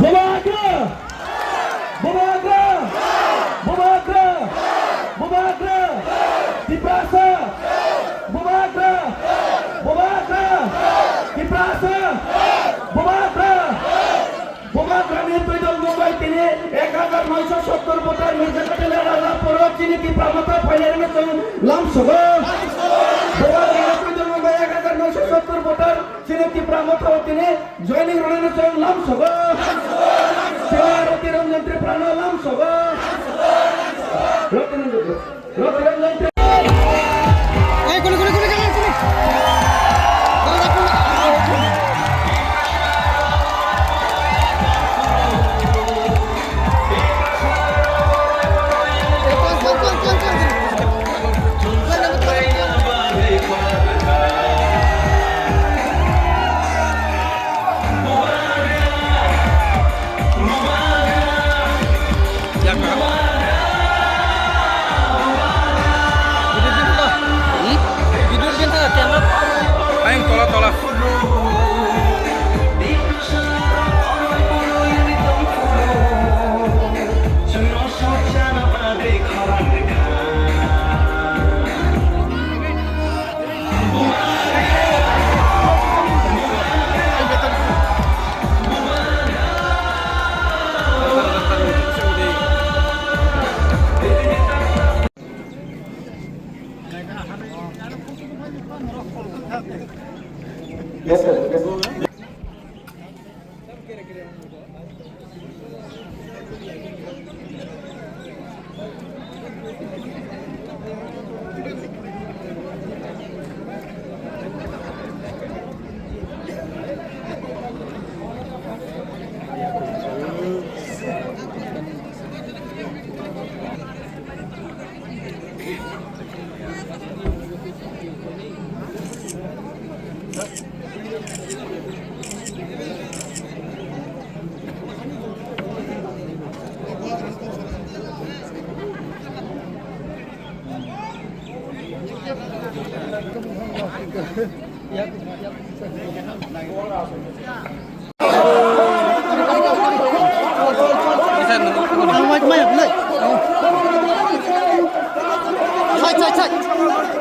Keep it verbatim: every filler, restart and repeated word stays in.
Bubagra! Bubagra! Bubagra! Bubagra! Tiprasa! Bubagra! Bubagra! Tiprasa! Bubagra! Bubagrani twidol mungbai tini ek hajar noisho sottor voter Mirza Kathel Raja Porok chini Tipra Motha phainai rwna chwng lamsogo. Bubagrani twidol mungbai ek hajar noisho sottor voter chini Tipra Motha tini joining rwna chwng lamsogo. Roti Ranjan Tripura no lamsogo. Roti Ranjan Tripura. Ayang tola tola. Chai, chai, chai.